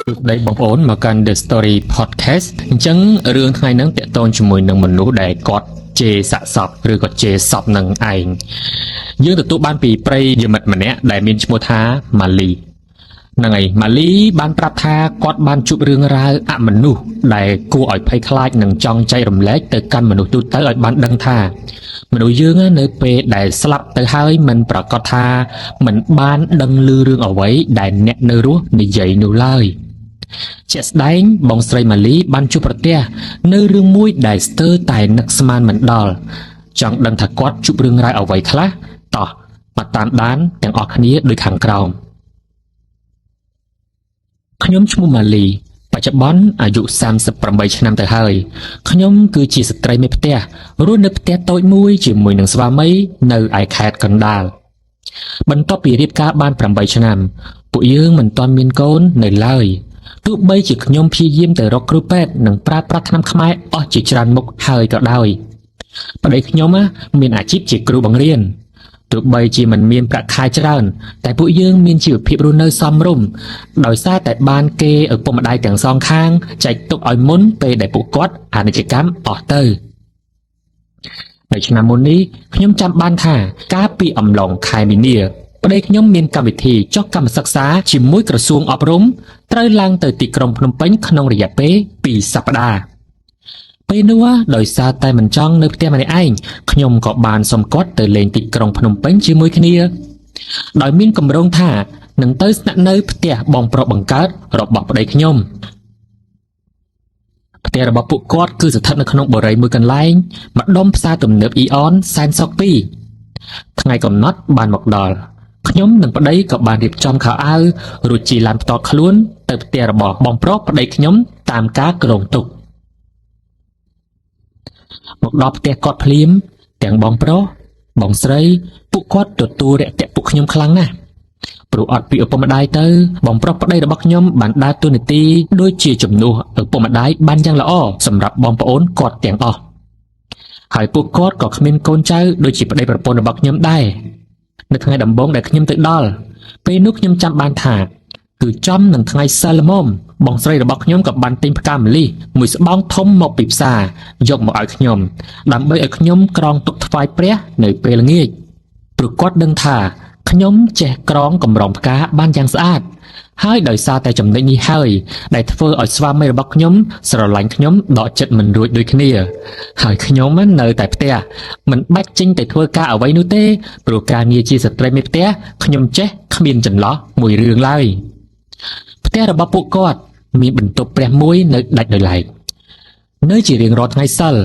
សួស្តីបងប្អូនមកកាន់ The Story Podcast អញ្ចឹងរឿងថ្ងៃហ្នឹងតាក់ទងជាមួយនឹងមនុស្សដែលគាត់ជេរសាកសពឬក៏ជេរសពនឹងឯងយើងទទួលបានពីប្រិយមិត្តម្នាក់ដែលមានឈ្មោះថាម៉ាលីហ្នឹងហើយម៉ាលីបានប្រាប់ថាគាត់បានជួបរឿងរ៉ាវអមនុស្សដែលគួរឲ្យភ័យខ្លាចនិងចង់ចែករំលែកទៅកាន់មនុស្សទូទៅឲ្យបានដឹងថាមនុស្សយើងនៅពេលដែលស្លាប់ទៅហើយមិនប្រកាសថាមិនបានដឹងឮរឿងអ្វីដែលអ្នកនៅរស់និយាយនោះឡើយ ជាក់ស្ដែងបងស្រីម៉ាលីបានជួបប្រទះនៅរឿងមួយដែលស្ទើរតែនឹកស្មានមិនដល់ចង់ដឹងថាគាត់ជួបរឿងរ៉ាវអ្វីខ្លះតោះមកតាមដានទាំងអស់គ្នាដូចខាងក្រោមខ្ញុំឈ្មោះម៉ាលីបច្ចុប្បន្នអាយុ38ឆ្នាំទៅហើយខ្ញុំគឺជាស្ត្រីមេផ្ទះរស់នៅផ្ទះតូចមួយជាមួយនឹងស្វាមីនៅឯខេត្តកណ្ដាលបន្ទាប់ពីរៀបការបាន8ឆ្នាំពួកយើងមិនទាន់មានកូននៅឡើយទោះបីជាខ្ញុំព្យាយាមទៅរកគ្រូពេទ្យនិងប្រើប្រាស់ថ្នាំខ្មែរអស់ជាច្រើនមុខហើយក៏ដោយប្តីខ្ញុំមានអាជីពជាគ្រូបង្រៀនទោះបីជាមិនមានប្រាក់ខែច្រើនតែពួកយើងមានជីវភាពរស់នៅសមរម្យដោយសារតែបានគេឪពុកម្ដាយទាំងសងខាងចែកទុកឲ្យមុនពេលដែលពួកគាត់អាណិច្ចកម្មអស់ទៅនៅឆ្នាំមុននេះខ្ញុំចាំបានថាកាលពីអំឡុងខែមីនាប្តីខ្ញុំមានកម្មវិធីចុះកម្មសិក្សាជាមួយក្រសួងអប់រំត្រូវឡើងទៅទីក្រុងភ្នំពេញក្នុងរយៈពេល2សប្តាហ៍ពេលនោះដោយសារតែមិនចង់នៅផ្ទះម្នាក់ឯងខ្ញុំក៏បានសុំគាត់ទៅលេងទីក្រុងភ្នំពេញជាមួយគ្នាដោយមានគម្រោងថានឹងទៅស្នាក់នៅផ្ទះបងប្រុសបង្កើតរបស់ប្តីខ្ញុំផ្ទះរបស់ពួកគាត់គឺស្ថិតនៅក្នុងបុរីមួយកន្លែងម្ដុំផ្សារទំនើបអ៊ីអនសែនសុខ2ថ្ងៃកំណត់បានមកដល់ខ្ញុំនិងប្តីក៏បានរៀបចំខោអាវរួចជិះឡានផ្ទាល់ខ្លួនទៅផ្ទះរបស់បងប្រុសប្តីខ្ញុំតាមការគ្រោងទុកមកដល់ផ្ទះគាត់ភ្លាមទាំងបងប្រុសបងស្រីពួកគាត់ទទួលរាក់ទាក់ពួកខ្ញុំខ្លាំងណាស់ព្រោះអត់ពីឪពុកម្ដាយទៅបងប្រុសប្តីរបស់ខ្ញុំបានដើរតួនាទីដូចជាជំនួសឪពុកម្ដាយបានយ៉ាងល្អសម្រាប់បងប្អូនគាត់ទាំងអស់ហើយពួកគាត់ក៏គ្មានកូនចៅដូចជាប្តីប្រពន្ធរបស់ខ្ញុំដែរនៅថ្ងៃដំបូងដែលខ្ញុំទៅដល់ពេលនោះខ្ញុំចាំបានថាគឺចំនឹងថ្ងៃសីលមុំបងស្រីរបស់ខ្ញុំក៏បានទិញផ្កាម្លិះមួយស្បោងធំមកពីផ្សារយកមកឲ្យខ្ញុំដើម្បីឲ្យខ្ញុំក្រងទុកថ្វាយព្រះនៅពេលល្ងាចព្រោះគាត់ដឹងថាខ្ញុំចេះក្រងកម្រងផ្កាបានយ៉ាងស្អាតហើយដោយសារតែចំណុចនេះហើយដែលធ្វើឲ្យស្វាមីរបស់ខ្ញុំស្រឡាញ់ខ្ញុំដកចិត្តមិនរួចដូចគ្នាហើយខ្ញុំនៅតែផ្ទះមិនបាច់ចេញទៅធ្វើការអ្វីនោះទេព្រោះការងារជាស្ត្រីមេផ្ទះខ្ញុំចេះគ្មានចន្លោះមួយរឿងឡើយផ្ទះរបស់ពួកគាត់មានបន្ទប់ព្រះមួយនៅដាច់ដោយឡែកនៅជារៀងរាល់ថ្ងៃសិល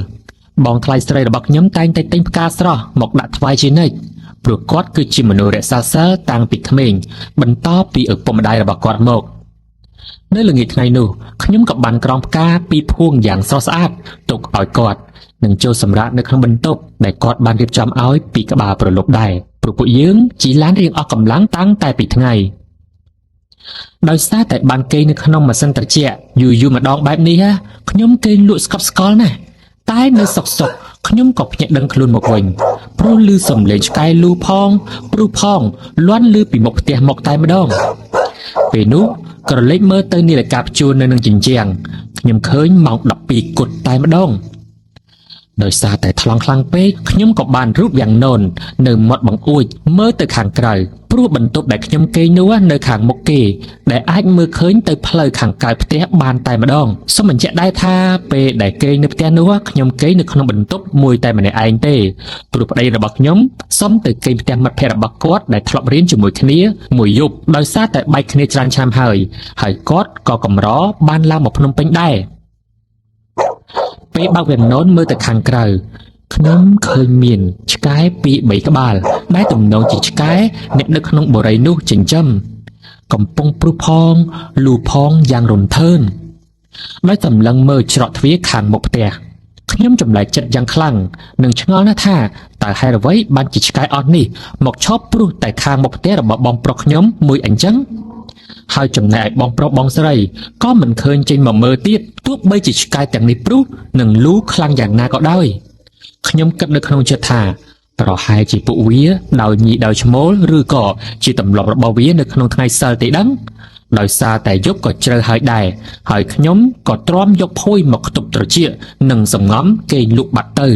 បងថ្លៃស្រីរបស់ខ្ញុំតែងតែទិញផ្កាស្រស់មកដាក់ថ្វាយជានិច្ចព្រោះគាត់គឺជាមនុស្សរក្សាសិលតាំងពីក្មេងបន្តពីឪពុកម្ដាយរបស់គាត់មកនៅល្ងាចថ្ងៃនោះខ្ញុំក៏បានក្រងផ្កាពីរភួងយ៉ាងស្រស់ស្អាតទុកឲ្យគាត់និងចូលសម្រាកនៅក្នុងបន្ទប់ដែលគាត់បានរៀបចំឲ្យពីក្បាលប្រលប់ដែរព្រោះពួកយើងជិះឡានរៀងអស់កម្លាំងតាំងតែពីថ្ងៃដោយសារតែបានគេងនៅក្នុងម៉ាស៊ីនត្រជាក់យូរៗម្ដងបែបនេះខ្ញុំគេងលក់ស្កប់ស្កល់ណាស់តែនៅសុកសុកខ្ញុំក៏ភ្ញាក់ដឹងខ្លួនមកវិញព្រោះឮសំឡេងឆ្កែលូផងព្រុសផងលាន់ឮពីមុខផ្ទះមកតែម្ដងពេលនោះក្រឡេកមើលទៅនាឡិកាព្យួរនៅនឹងជញ្ជាំងខ្ញុំឃើញម៉ោង12គត់តែម្ដងដោយសារតែថ្លង់ខ្លាំងពេកខ្ញុំក៏បានរូបយ៉ាងណូននៅមាត់បង្អួចមើលទៅខាងក្រៅព្រោះបន្ទប់ដែលខ្ញុំគេងនោះនៅខាងមុខគេដែលអាចមើលឃើញទៅផ្លូវខាងក្រៅផ្ទះបានតែម្ដងសូមបញ្ជាក់ដែរថាពេលដែលគេងនៅផ្ទះនោះខ្ញុំគេងនៅក្នុងបន្ទប់មួយតែម្នាក់ឯងទេព្រោះប្តីរបស់ខ្ញុំសុំទៅគេងផ្ទះមិត្តភ័ក្តិរបស់គាត់ដែលធ្លាប់រៀនជាមួយគ្នាមួយយប់ដោយសារតែបែកគ្នាច្រើនឆ្នាំហើយហើយគាត់ក៏កម្របានឡើងមកភ្នំពេញដែរពេលបើកវាំងននមើលទៅខាងក្រៅខ្ញុំឃើញមានឆ្កែ2 3ក្បាលដែលទំនងជាឆ្កែអ្នកនៅក្នុងបុរីនោះចិញ្ចឹមកំពុងព្រុសផងលូផងយ៉ាងរន្ទើនដោយសម្លឹងមើលច្រកទ្វារខាងមុខផ្ទះខ្ញុំចម្លែកចិត្តយ៉ាងខ្លាំងនិងឆ្ងល់ណាស់ថាតើហេតុអ្វីបានជាឆ្កែអស់នេះមកឈប់ព្រុសតែខាងមុខផ្ទះរបស់បងប្រុសខ្ញុំមួយអញ្ចឹងហើយចំណែកឯបងប្រុសបងស្រីក៏មិនឃើញចេញមកមើលទៀតទោះបីជាឆ្កែទាំងនេះព្រុសនិងលូខ្លាំងយ៉ាងណាក៏ដោយខ្ញុំគិតនៅក្នុងចិត្តថាប្រហែលជាពួកវាដោយញីដោយឈ្មោលឬក៏ជាទម្លាប់របស់វានៅក្នុងថ្ងៃសិលទេដឹង ដោយសារតែយប់ក៏ជ្រៅហើយដែរហើយខ្ញុំក៏ទ្រាំយកភួយមកខ្ទប់ត្រចៀកនិងសំងំគេងលក់បាត់ទៅ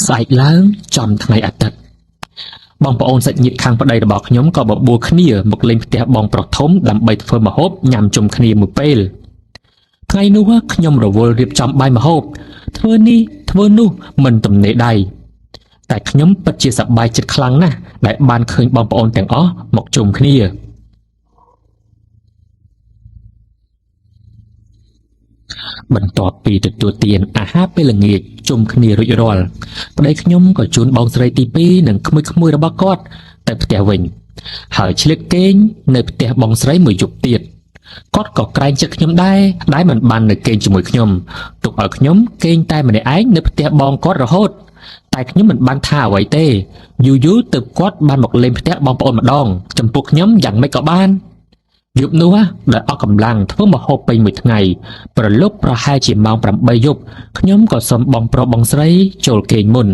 ស្អែកឡើងចំថ្ងៃអាទិត្យបងប្អូនសាច់ញាតិខាងប្តីរបស់ខ្ញុំក៏បបួលគ្នាមកលេងផ្ទះបងប្រុសធំដើម្បីធ្វើម្ហូបញ៉ាំជុំគ្នាមួយពេលថ្ងៃនោះខ្ញុំរវល់រៀបចំបាយម្ហូបធ្វើនេះធ្វើនោះមិនទំនេរដៃតែខ្ញុំពិតជាសប្បាយចិត្តខ្លាំងណាស់ដែលបានឃើញបងប្អូនទាំងអស់មកជុំគ្នាបន្ទាប់ពីទទួលទានអាហារពេលល្ងាចជុំគ្នារួចរាល់ប្តីខ្ញុំក៏ជូនបងស្រីទី2និងក្មួយៗរបស់គាត់ទៅផ្ទះវិញហើយឆ្លៀតគេងនៅផ្ទះបងស្រីមួយយប់ទៀតគាត់ក៏ក្រែងចិត្តខ្ញុំដែរដែលមិនបាននៅគេងជាមួយខ្ញុំទុកឲ្យខ្ញុំគេងតែម្នាក់ឯងនៅផ្ទះបងគាត់រហូតតែខ្ញុំមិនបានថាអ្វីទេយូរៗទើបគាត់បានមកលេងផ្ទះបងប្អូនម្ដងចំពោះខ្ញុំយ៉ាងម៉េចក៏បានយប់នោះដែលអស់កម្លាំងធ្វើម្ហូបពេញមួយថ្ងៃប្រលប់ប្រហែលជាម៉ោង8យប់ខ្ញុំក៏សុំបងប្រុសបងស្រីចូលគេងមុន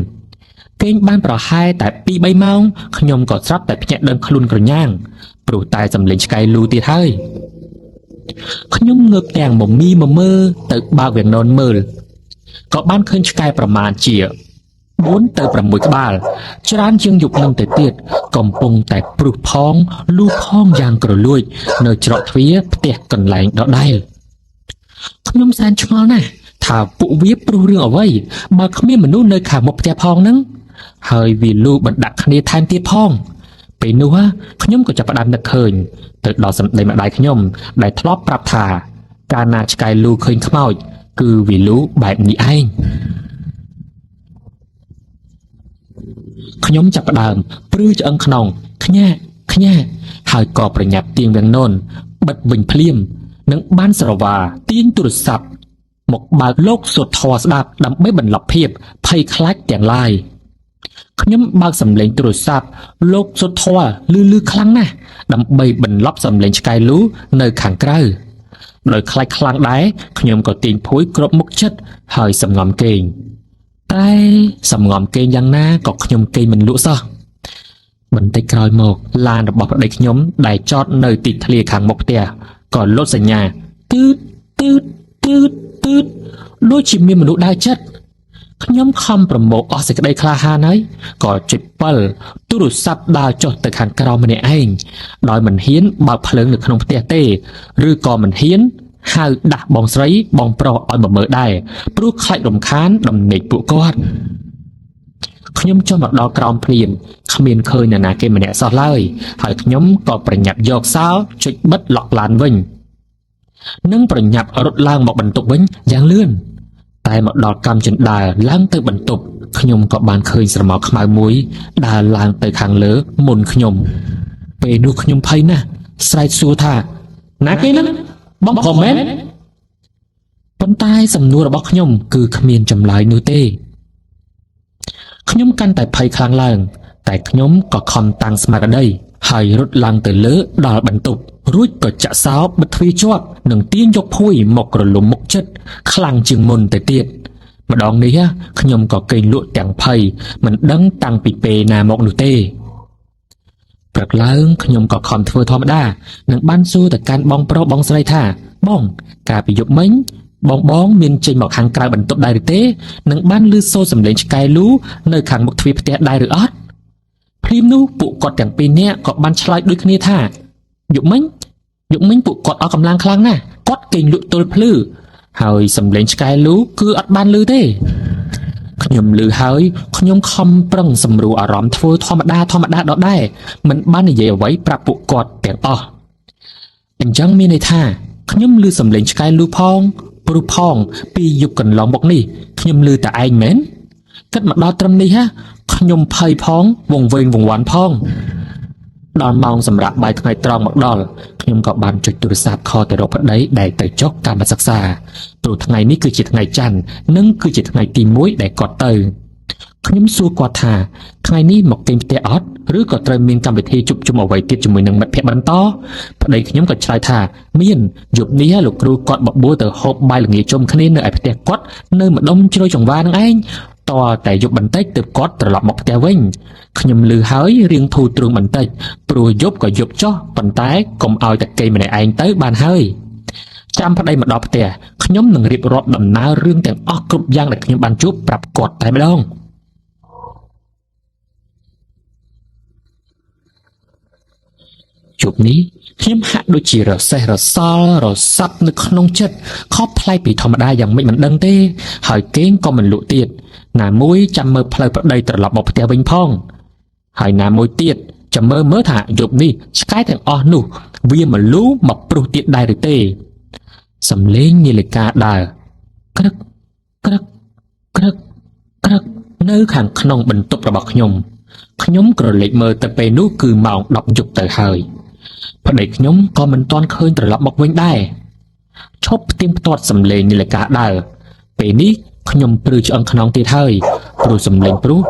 គេងបានប្រហែលតែ 2-3 ម៉ោងខ្ញុំក៏ស្រាប់តែភ្ញាក់ដឹងខ្លួនក្រញាងព្រោះតែសំឡេងឆ្កែលូទៀតហើយខ្ញុំងើបទាំងមមីមមើទៅបើកវាំងននមើលក៏បានឃើញឆ្កែប្រមាណជា4ទៅ6ក្បាលច្រើនជាងយប់នឹងទៅទៀតកំពុងតែព្រុសផងលូផងយ៉ាងក្រលួចនៅច្រកទ្វារផ្ទះកន្លែងដដែលខ្ញុំសែនឆ្ងល់ណាស់ថាពួកវាព្រុសរឿងអ្វីបើគ្មានមនុស្សនៅខាងមុខផ្ទះផងហ្នឹងហើយវាលូបណ្ដាក់គ្នាថែមទៀតផងពេលនោះខ្ញុំក៏ចាប់ផ្ដើមនឹកឃើញទៅដល់សម្ដីម្ដាយខ្ញុំដែលធ្លាប់ប្រាប់ថាកាលណាឆ្កែលូឃើញខ្មោចគឺវាលូបែបនេះឯងខ្ញុំចាប់ផ្ដើមព្រឺឆ្អឹងខ្នងខ្ញាក់ខ្ញាក់ហើយក៏ប្រញាប់ទៀងវាំងននបិទវិញភ្លាមនិងបានស្រវាទាញទូរស័ព្ទមកបើកលោកសុធរស្ដាប់ដើម្បីបន្លប់ភាពភ័យខ្លាចទាំងឡាយខ្ញុំបើកសំឡេងទូរស័ព្ទលោកសុធរលឺលឺខ្លាំងណាស់ដើម្បីបន្លប់សំឡេងឆ្កែលូនៅខាងក្រៅដោយខ្លាចខ្លាំងដែរខ្ញុំក៏ទាញភួយគ្របមុខចិត្តហើយសំងំគេងតែសំងំគេងយ៉ាងណាក៏ខ្ញុំគេងមិនលក់សោះបន្តិចក្រោយមកឡានរបស់ប្តីខ្ញុំដែលចតនៅទីធ្លាខាងមុខផ្ទះក៏លោតសញ្ញាទឺតទឺតទឺតទឺតដូចជាមានមនុស្សដើរចិត្តខ្ញុំខំប្រមូលអស់សេចក្តីក្លាហានហើយក៏ចុចពិលទូរស័ព្ទដើរចុះទៅខាងក្រោមម្នាក់ឯងដោយមិនហ៊ានបើកភ្លើងនៅក្នុងផ្ទះទេឬក៏មិនហ៊ានហៅដាស់បងស្រីបងប្រុសឲ្យមកមើលដែរព្រោះខ្លាចរំខានដំណេកពួកគាត់ខ្ញុំចុះមកដល់ក្រោមភ្លាមគ្មានឃើញនរណាគេម្នាក់សោះឡើយហើយខ្ញុំក៏ប្រញាប់យកសោចុចបិទឡុកឡានវិញនិងប្រញាប់រត់ឡើងមកបន្ទប់វិញយ៉ាងលឿនតែមកដល់កម្មជណ្ដើរឡើងទៅបន្ទប់ខ្ញុំក៏បានឃើញស្រមោលខ្មៅមួយដើរឡើងទៅខាងលើមុនខ្ញុំពេលនោះខ្ញុំភ័យណាស់ស្រែកសួរថាណាគេហ្នឹងបងប្រុសមែនប៉ុន្តែសំណួររបស់ខ្ញុំគឺគ្មានចម្លើយនោះទេខ្ញុំកាន់តែភ័យខ្លាំងឡើងតែខ្ញុំក៏ខំតាំងស្មារតីហើយរត់ឡើងទៅលើដល់បន្ទប់រួចក៏ចាក់សោបិទទ្វារជាប់និងទាញយកភួយមកក្រលុំមុខចិត្តខ្លាំងជាងមុនទៅទៀតម្ដងនេះខ្ញុំក៏គេងលក់ទាំងភ័យមិនដឹងតាំងពីពេលណាមកនោះទេព្រឹកឡើងខ្ញុំក៏ខំធ្វើធម្មតានិងបានសួរទៅកាន់បងប្រុសបងស្រីថាបងកាលពីយប់មិញបងមានចេញមកខាងក្រៅបន្ទប់ដែរឬទេនិងបានឮសូរសំឡេងឆ្កែលូនៅខាងមុខទ្វារផ្ទះដែរឬអត់ភ្លាមនោះពួកគាត់ទាំងពីរនាក់ក៏បានឆ្លើយដូចគ្នាថាយប់មិញពួកគាត់អស់កម្លាំងខ្លាំងណាស់គាត់គេងលក់ទល់ភ្លឺហើយសំឡេងឆ្កែលូគឺអត់បានឮទេខ្ញុំឮហើយខ្ញុំខំប្រឹងសម្រួលអារម្មណ៍ធ្វើធម្មតាដដែលមិនបាននិយាយអ្វីប្រាប់ពួកគាត់ទាំងអស់អញ្ចឹងមានន័យថាខ្ញុំឮសំឡេងឆ្កែលូផងព្រោះផងពីយប់កន្លងមកនេះខ្ញុំឮតែឯងមែនគិតមកដល់ត្រឹមនេះខ្ញុំភ័យផងវង្វេងវង្វាន់ផងដល់ម៉ោងសម្រាប់បាយថ្ងៃត្រង់មកដល់ខ្ញុំក៏បានចុចទូរស័ព្ទខលទៅរកប្តីដែលទៅចុះកម្មសិក្សាព្រោះថ្ងៃនេះគឺជាថ្ងៃច័ន្ទនិងគឺជាថ្ងៃទី1ដែលគាត់ទៅខ្ញុំសួរគាត់ថាថ្ងៃនេះមកគេងផ្ទះអត់ឬក៏ត្រូវមានកម្មវិធីជួបជុំអ្វីទៀតជាមួយនឹងមិត្តភ័ក្តិបន្តប្តីខ្ញុំក៏ឆ្លើយថាមានយប់នេះលោកគ្រូគាត់បបួលទៅហូបបាយល្ងាចជុំគ្នានៅឯផ្ទះគាត់នៅម្ដុំជ្រោយចង្វានឹងឯង តតែយប់បន្តិចទើបគាត់ត្រឡប់មកផ្ទះវិញខ្ញុំឮហើយរៀងធូរទ្រូងបន្តិចព្រោះយប់ក៏យប់ចោះប៉ុន្តែកុំឲ្យតែគេម្នាក់ឯងទៅបានហើយចាំប្តីមកដល់ផ្ទះខ្ញុំនឹងរៀបរាប់ដំណើររឿងទាំងអស់គ្រប់យ៉ាងដែលខ្ញុំបានជួបប្រាប់គាត់តែម្ដង យប់នេះខ្ញុំហាក់ដូចជារសេះរសល់រសាប់នៅក្នុងចិត្តខុសប្លែកពីធម្មតាយ៉ាងម៉េចមិនដឹងទេហើយគេងក៏មិនលក់ទៀតណាមួយចាំមើលផ្លូវប្តីត្រឡប់មកផ្ទះវិញផងហើយណាមួយទៀតចាំមើលមើលថាយប់នេះឆ្កែទាំងអស់នោះវាមកលូមកព្រុសទៀតដែរឬទេសំឡេងនាឡិកាដើរក្រឹកក្រឹកក្រឹកក្រឹកនៅខាងក្នុងបន្ទប់របស់ខ្ញុំខ្ញុំក្រឡេកមើលទៅពេលនោះគឺម៉ោង10យប់ទៅហើយប្តីខ្ញុំក៏មិនទាន់ឃើញត្រឡប់មកវិញដែរឈប់ផ្ទៀងផ្ទាត់សំឡេងនាឡិកាដើរពេលនេះខ្ញុំព្រឺឆ្អឹងខ្នងទៀតហើយព្រោះសំឡេងព្រុស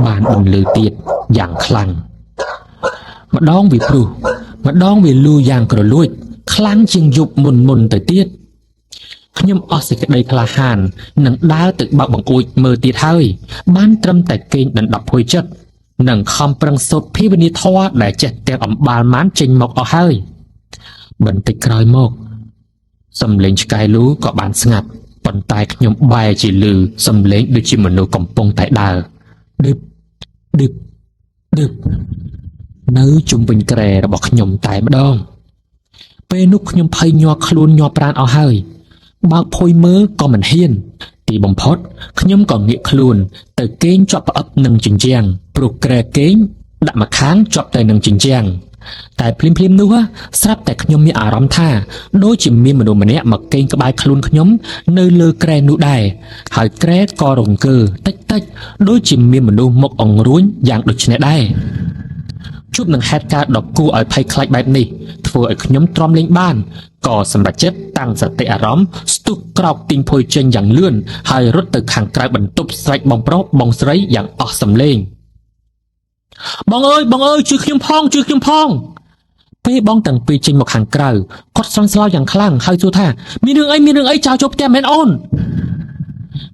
បានបន្លឺទៀតយ៉ាងខ្លាំងម្ដងវាព្រុសម្ដងវាលូយ៉ាងក្រលួចខ្លាំងជាងយប់មុនមុនទៅទៀតខ្ញុំអស់សេចក្តីក្លាហាននឹងដើរទៅបើកបង្អួចមើលទៀតហើយបានត្រឹមតែគេងដណ្ដប់ភួយចិត្តនិងខំប្រឹងសូត្រភាវនាធម៌ដែលចេះទាំងអំបាលម៉ានចេញមកអស់ហើយបន្តិចក្រោយមកសំឡេងឆ្កែលូក៏បានស្ងាត់ប៉ុន្តែខ្ញុំបែរជាលឺសំឡេងដូចជាមនុស្សកំពុងតែដើរឌឹបឌឹបឌឹបនៅជុំវិញគ្រែរបស់ខ្ញុំតែម្ដងពេលនោះខ្ញុំភ័យញ័រខ្លួនញ័រប្រាណអស់ហើយបើកភួយមើលក៏មិនហ៊ានទីបំផុតខ្ញុំក៏ងាកខ្លួនទៅគេងជាប់ផ្អឹបនឹងជញ្ជាំងព្រោះគ្រែគេងដាក់ម្ខាងជាប់ទៅនឹងជញ្ជាំងតែភ្លាមៗនោះស្រាប់តែខ្ញុំមានអារម្មណ៍ថាដូចជាមានមនុស្សម្នាក់មកគេងក្បែរខ្លួនខ្ញុំនៅលើគ្រែនោះដែរហើយគ្រែក៏រង្គើតិចៗដូចជាមានមនុស្សមកអង្រួញយ៉ាងដូចនេះដែរជួបនឹងហេតុការណ៍ដ៏គួរឲ្យភ័យខ្លាចបែបនេះធ្វើឲ្យខ្ញុំទ្រាំលែងបានក៏សម្រេចចិត្តតាំងសតិអារម្មណ៍ស្ទុះក្រោកទាញភុយចេញយ៉ាងលឿនហើយរត់ទៅខាងក្រៅបន្ទប់ស្រែកបងប្រុសបងស្រីយ៉ាងអស់សំឡេងបងអើយបងអើយជួយខ្ញុំផងជួយខ្ញុំផងពេលបងទាំងពីរចេញមកខាងក្រៅគាត់ស្រន់ស្លោយ៉ាងខ្លាំងហើយសួរថាមានរឿងអីមានរឿងអីចោលចូលផ្ទះមែនអូន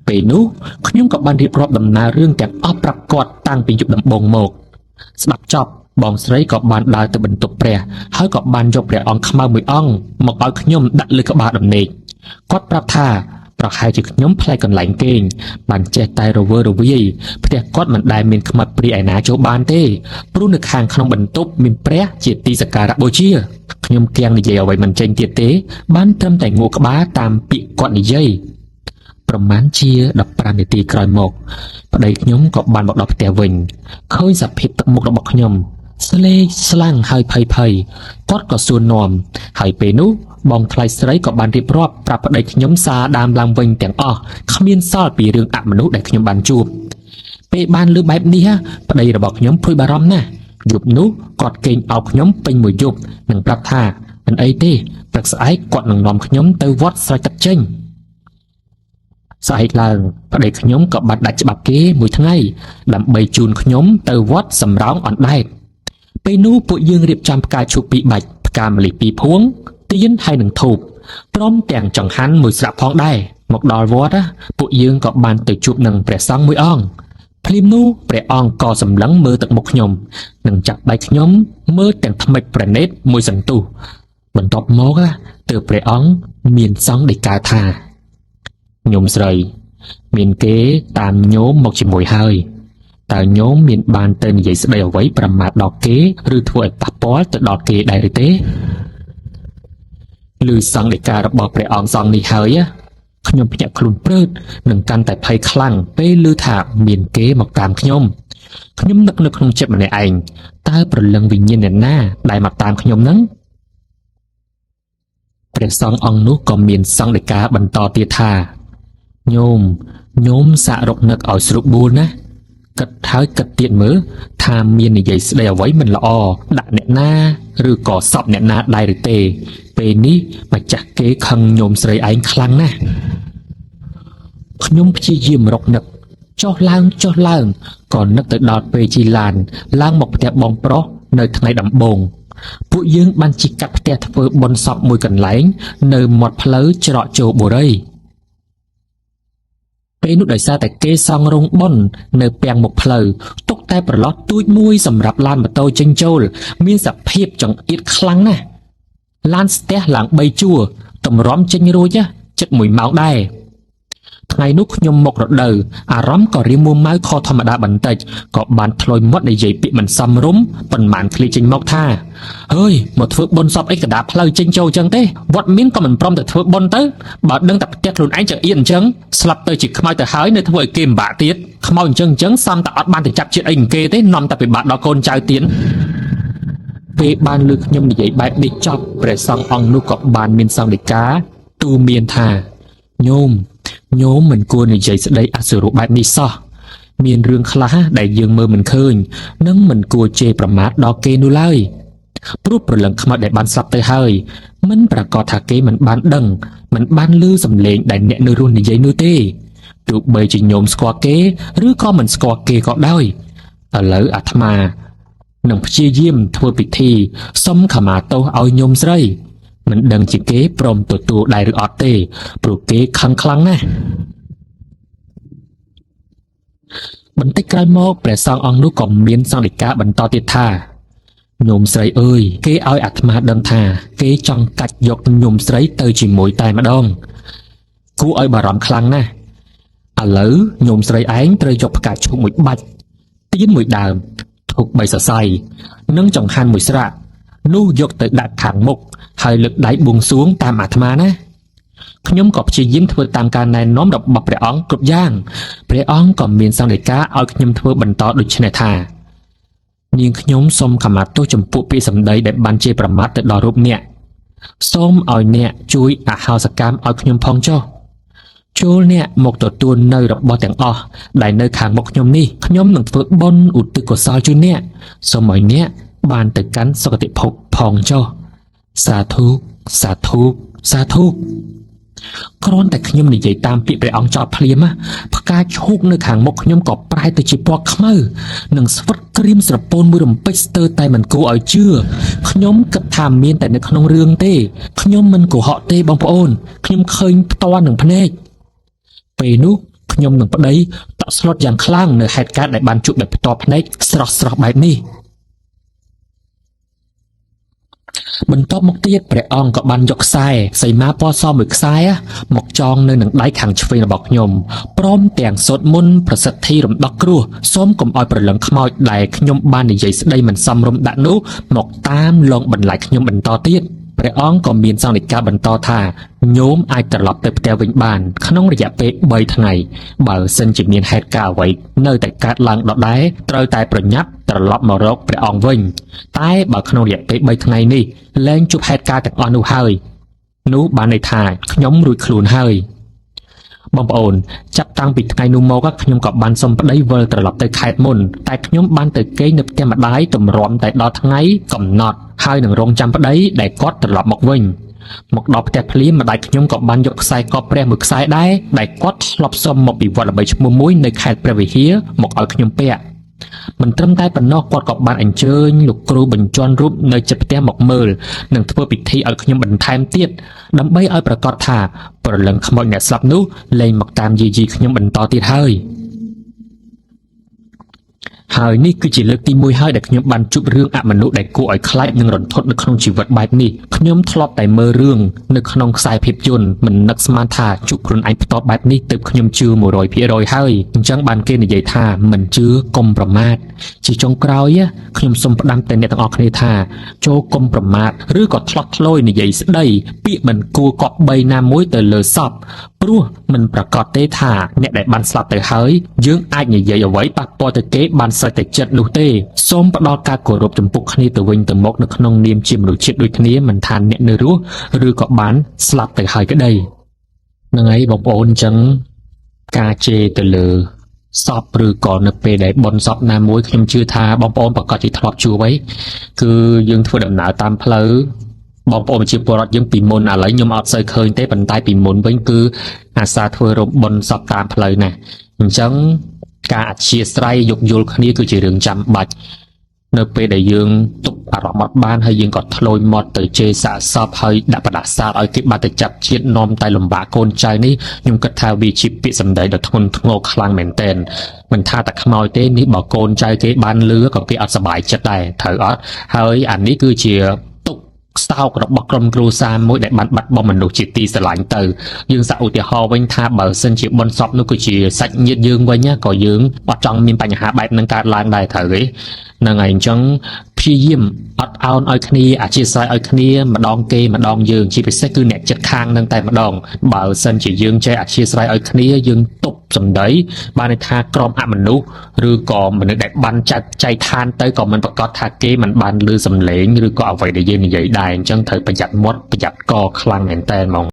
ពេលនោះខ្ញុំក៏បានរៀបរាប់ដំណើររឿងទាំងអស់ប្រាប់គាត់តាំងពីយប់ដំបូងមកស្ដាប់ចប់បងស្រីក៏បានដើរទៅបន្ទប់ព្រះហើយក៏បានយកព្រះអង្គខ្មៅមួយអង្គមកឲ្យខ្ញុំដាក់លើក្បាលដំណេកគាត់ប្រាប់ថាប្រហែលជាខ្ញុំប្លែកកន្លែងគេងបានចេះតែរវើរវាយផ្ទះគាត់មិនដែលមានខ្មាត់ព្រាយឯណាចូលបានទេព្រោះនៅខាងក្នុងបន្ទប់មានព្រះជាទីសក្ការៈបូជាខ្ញុំគៀងនិយាយអ្វីមិនចេញទៀតទេបានត្រឹមតែងក់ក្បាលតាមពាក្យគាត់និយាយប្រមាណជា15នាទីក្រោយមកប្តីខ្ញុំក៏បានមកដល់ផ្ទះវិញឃើញសភាពទឹកមុខរបស់ខ្ញុំស្លេកស្លាំងហើយភ័យភ័យគាត់ក៏សួរនាំហើយពេលនោះបងថ្លៃស្រីក៏បានរៀបរាប់ប្រាប់ប្តីខ្ញុំសារដើមឡើងវិញទាំងអស់គ្មានសល់ពីរឿងអមនុស្សដែលខ្ញុំបានជួបពេលបានឮបែបនេះប្តីរបស់ខ្ញុំព្រួយបារម្ភណាស់យប់នោះគាត់គេងអោបខ្ញុំពេញមួយយប់និងប្រាប់ថាមិនអីទេព្រឹកស្អែកគាត់នឹងនាំខ្ញុំទៅវត្តស្រែកទឹកចេញស្អែកឡើងប្តីខ្ញុំក៏បាត់ដាច់ច្បាប់គេមួយថ្ងៃដើម្បីជូនខ្ញុំទៅវត្តសំរោងអណ្ដែតពេលនោះពួកយើងរៀបចំផ្កាឈូកពីរបាច់ផ្កាម្លិះពីរភួងទៀនហើយនឹងធូបព្រមទាំងចង្ហាន់មួយស្រាប់ផងដែរមកដល់វត្តពួកយើងក៏បានទៅជួបនឹងព្រះសង្ឃមួយអង្គភ្លាមនោះព្រះអង្គក៏សម្លឹងមើលទឹកមុខខ្ញុំនិងចាប់ដៃខ្ញុំមើលទាំងថ្មិចប្រណិតមួយសន្ទុះបន្ទាប់មកទើបព្រះអង្គមានសង្ឃដីកាថាញោមស្រីមានគេតាមញោមមកជាមួយហើយតើញោមមានបានទៅនិយាយស្ដីអ្វីប្រមាថដល់គេឬធ្វើឲ្យប៉ះពាល់ទៅដល់គេដែរឬទេឬសង្ឃដីការបស់ព្រះអង្គសង្ឃនេះហើយខ្ញុំភ្ញាក់ខ្លួនព្រឺតនិងកាន់តែភ័យខ្លាំងពេលឮថាមានគេមកតាមខ្ញុំខ្ញុំនឹកនៅក្នុងចិត្តម្នាក់ឯងតើព្រលឹងវិញ្ញាណអ្នកណាដែលមកតាមខ្ញុំនឹងព្រះសង្ឃអង្គនោះក៏មានសង្ឃដីកាបន្តទៀតថាញោមញោមសាករកនឹកឲ្យស្រួលបួលណាគិតហើយគិតទៀតមើលថាមាននិយាយស្ដីអ្វីមិនល្អដាក់អ្នកណាឬក៏សពអ្នកណាដែរឬទេពេលនេះម្ចាស់គេខឹងញោមស្រីឯងខ្លាំងណាស់ខ្ញុំព្យាយាមរកនឹកចុះឡើងចុះឡើងក៏នឹកទៅដល់ពេលជិះឡានឡើងមកផ្ទះបងប្រុសនៅថ្ងៃដំបូងពួកយើងបានជិះកាត់ផ្ទះធ្វើបុណ្យសពមួយកន្លែងនៅមាត់ផ្លូវច្រកចូលបុរី ពេលនោះដោយសារតែគេសង់រោងបុណ្យនៅពាំងមុខផ្លូវទុកតែប្រឡោះទូចមួយសម្រាប់ឡានម៉ូតូចេញចូល មានសភាពចង្អៀតខ្លាំងណាស់ឡានស្ទះឡើង3ជួរតម្រាំចេញរួចជិត1ម៉ោងដែរថ្ងៃនោះខ្ញុំមករដូវអារម្មណ៍ក៏រៀងមួម៉ៅខុសធម្មតាបន្តិចក៏បានធ្លុយមាត់និយាយពាក្យមិនសមរម្យប៉ុន្មានឃ្លាចេញមកថាហើយមកធ្វើបុណ្យសពអីកដាផ្លូវចេញចូលចឹងទេវត្តមានក៏មិនព្រមទៅធ្វើបុណ្យទៅបើដឹងតែផ្ទះខ្លួនឯងចង្អៀតអញ្ចឹងស្លាប់ទៅជាខ្មោចទៅហើយនៅធ្វើឲ្យគេពិបាកទៀតខ្មោចអញ្ចឹងអញ្ចឹងសំតែអត់បានទៅចាប់ជាតិអីគេទេនាំតែពិបាកដល់កូនចៅទៀតពេលបានលើខ្ញុំនិយាយបែបនេះចប់ព្រះសង្ឃអង្គនោះក៏បានមានសង្ឃដីកាទូមានថាញោមញោមមិនគួរនិយាយស្ដីអសុរោះបែបនេះសោះមានរឿងខ្លះដែលយើងមើលមិនឃើញនិងមិនគួរជេរប្រមាថដល់គេនោះឡើយព្រោះព្រលឹងខ្មោចដែលបានស្លាប់ទៅហើយមិនប្រកាសថាគេមិនបានដឹងមិនបានឮសំឡេងដែលអ្នកនៅរស់និយាយនោះទេទោះបីជាញោមស្គាល់គេឬក៏មិនស្គាល់គេក៏ដោយឥឡូវអាត្មានឹងព្យាយាមធ្វើពិធីសុំខមាទោសឲ្យញោមស្រីមិនដឹងជាគេព្រមទទួលដែរឬអត់ទេព្រោះគេខឹងខ្លាំងណាស់បន្តិចក្រោយមកព្រះសង្ឃអង្គនោះក៏មានសង្ឃដីកាបន្តទៀតថាញោមស្រីអើយគេឲ្យអាត្មាដឹងថាគេចង់កាច់យកញោមស្រីទៅជាមួយតែម្ដងគួរឲ្យបារម្ភខ្លាំងណាស់ឥឡូវញោមស្រីឯងត្រូវយកផ្កាឈូកមួយបាច់ទៀនមួយដើមធូប3សរសៃនិងចង្ហាន់មួយស្រាក់នោះយកទៅដាក់ខាងមុខហើយលើកដៃបួងសួងតាមអាត្មាណាខ្ញុំក៏ព្យាយាមធ្វើតាមការណែនាំរបស់ព្រះអង្គគ្រប់យ៉ាងព្រះអង្គក៏មានសង្ឃដីកាឲ្យខ្ញុំធ្វើបន្តដូចនេះថានាងខ្ញុំសូមខមាទោសចំពោះពាក្យសម្ដីដែលបានជេរប្រមាថទៅដល់រូបអ្នកសូមឲ្យអ្នកជួយអហោសកម្មឲ្យខ្ញុំផងចុះចូលអ្នកមកទទួលនៅរបស់ទាំងអស់ដែលនៅខាងមុខខ្ញុំនេះខ្ញុំនឹងធ្វើបុណ្យឧទ្ទិសកុសលជូនអ្នកសូមឲ្យអ្នកបានទៅកាន់សុគតិភពផងចុះសាធុសាធុសាធុគ្រាន់តែខ្ញុំនិយាយតាមពាក្យព្រះអង្គចោទភ្លាមផ្កាឈូកនៅខាងមុខខ្ញុំក៏ប្រែទៅជាពណ៌ខ្មៅនិងស្វិតក្រៀមស្រពោនមួយរំពេចស្ទើរតែមិនគួរឲ្យជឿខ្ញុំគិតថាមានតែនៅក្នុងរឿងទេខ្ញុំមិនកុហកទេបងប្អូនខ្ញុំឃើញផ្ទាល់នឹងភ្នែកពេលនោះខ្ញុំនឹងប្តីតក់ស្លុតយ៉ាងខ្លាំងនៅហេតុការណ៍ដែលបានជួបដោយផ្ទាល់ភ្នែកស្រស់ស្រស់បែបនេះបន្ទាប់មកទៀតព្រះអង្គក៏បានយកខ្សែសីមាពណ៌សមួយខ្សែមកចងនៅនឹងដៃខាងឆ្វេងរបស់ខ្ញុំព្រមទាំងសូត្រមន្តប្រសិទ្ធិរំដោះគ្រោះសូមកុំឲ្យព្រលឹងខ្មោចដែលខ្ញុំបាននិយាយស្ដីមិនសមរម្យដាក់នោះមកតាមលងបន្លាចខ្ញុំបន្តទៀតព្រះអង្គក៏មានសង្ឃដីកាបន្តថាញោមអាចត្រឡប់ទៅផ្ទះវិញបានក្នុងរយៈពេល3ថ្ងៃបើសិនជាមានហេតុការណ៍អ្វីនៅតែកើតឡើងដដែលត្រូវតែប្រញាប់ត្រឡប់មករកព្រះអង្គវិញតែបើក្នុងរយៈពេល3ថ្ងៃនេះលែងជួបហេតុការណ៍ទាំងអស់នោះហើយនោះបានន័យថាខ្ញុំរួចខ្លួនហើយបងប្អូនចាប់តាំងពីថ្ងៃនោះមកខ្ញុំក៏បានសុំប្តីវិលត្រឡប់ទៅខេត្តមុនតែខ្ញុំបានទៅគេងនៅផ្ទះម្ដាយទម្រាំតែដល់ថ្ងៃកំណត់ហើយនឹងរងចាំប្តីដែលគាត់ត្រឡប់មកវិញមកដល់ផ្ទះភ្លាមម្ដាយខ្ញុំក៏បានយកខ្សែកព្រះមួយខ្សែដែរដែលគាត់ធ្លាប់សុំមកពីវត្តល្បីឈ្មោះមួយនៅខេត្តព្រះវិហារមកឲ្យខ្ញុំពាក់មិនត្រឹមតែប៉ុណ្ណោះគាត់ក៏បានអញ្ជើញលោកគ្រូបញ្ជាន់រូបនៅចិត្តផ្ទះមកមើលនិងធ្វើពិធីឲ្យខ្ញុំបន្ថែមទៀតដើម្បីឲ្យប្រកាសថាព្រលឹងខ្មោចអ្នកស្លាប់នោះលែងមកតាមយាយីខ្ញុំបន្តទៀតហើយហើយនេះគឺជាលើកទី1ហើយដែលខ្ញុំបានជួបរឿងអមនុស្សដែលគួរឲ្យខ្លាចនិងរន្ធត់នៅក្នុងជីវិតបែបនេះខ្ញុំធ្លាប់តែមើលរឿងនៅក្នុងខ្សែភាពយន្តមិននឹកស្មានថាជួបខ្លួនឯងផ្ទាល់បែបនេះទើបខ្ញុំជឿ 100% ហើយអញ្ចឹងបានគេនិយាយថាមិនជឿកុំប្រមាថជាចុងក្រោយខ្ញុំសូមផ្ដាំទៅអ្នកទាំងអស់គ្នាថាចូលកុំប្រមាថឬក៏ឆ្លោះឆ្លោយនិយាយស្ដីពាក្យមិនគួរគប្បីណាមួយទៅលើសពព្រោះមិនប្រកាសទេថាអ្នកដែលបានស្លាប់ទៅហើយយើងអាចនិយាយអ្វីប៉ះពាល់ទៅគេបានស្រេចតែចិត្តនោះទេសូមផ្ដល់ការគោរពចំពោះគ្នាទៅវិញទៅមកនៅក្នុងនាមជាមនុស្សជាតិដូចគ្នាមិនថាអ្នកនៅរស់ឬក៏បានស្លាប់ទៅហើយក្តីហ្នឹងហើយបងប្អូនអញ្ចឹងការជេរទៅលើសពឬក៏នៅពេលដែលបុណ្យសពណាមួយខ្ញុំជឿថាបងប្អូនប្រកាសជាធ្លាប់ជួបហើយគឺយើងធ្វើដំណើរតាមផ្លូវបងប្អូនប្រជាពលរដ្ឋយើងពីមុនឥឡូវខ្ញុំអត់សូវឃើញទេប៉ុន្តែពីមុនវិញគឺអាសាធ្វើរោងបុណ្យសពតាមផ្លូវណាអញ្ចឹងការអធ្យាស្រ័យយោគយល់គ្នាគឺជារឿងចាំបាច់ នៅពេលដែលយើងទប់អារម្មណ៍អត់បានហើយយើងក៏ធ្លូយមាត់ទៅជេរសាកសពហើយដាក់បដាសាលឲ្យគេបាត់ទៅចាប់ជាតិនាំតែលំបាកកូនចៅនេះខ្ញុំគិតថាវាជាពាក្យសម្ដីដ៏ធ្ងន់ធ្ងរខ្លាំងមែនទែនមិនថាតែខ្មោចទេនេះបើកូនចៅគេបានលឺក៏គេអត់សប្បាយចិត្តដែរត្រូវអត់ហើយអានេះគឺជាទុក្ខសោករបស់ក្រុមគ្រួសារមួយដែលបានបាត់បង់មនុស្សជាទីស្រឡាញ់ទៅយើងសាកឧទាហរណ៍វិញថាបើសិនជាបុណ្យសពនោះគឺជាសាច់ញាតិយើងវិញណាក៏យើងអត់ចង់មានបញ្ហាបែបហ្នឹងកើតឡើងដែរត្រូវទេហ្នឹងហើយអញ្ចឹងព្យាយាមអត់ឱនឲ្យគ្នាអធ្យាស្រ័យឲ្យគ្នាម្ដងគេម្ដងយើងជាពិសេសគឺអ្នកចិត្តខាងនឹងតែម្ដងបើសិនជាយើងចេះអធ្យាស្រ័យឲ្យគ្នាយើងទប់សម្ដីបានន័យថាក្រុមអមនុស្សឬក៏មនុស្សដែលបានចាត់ចៃឋានទៅក៏មិនប្រកាសថាគេមិនបានលឺសំឡេងឬក៏អ្វីដែលយើងនិយាយដែរអញ្ចឹងត្រូវប្រយ័ត្នមាត់ប្រយ័ត្នកខ្លាំងមែនតើហ្មង។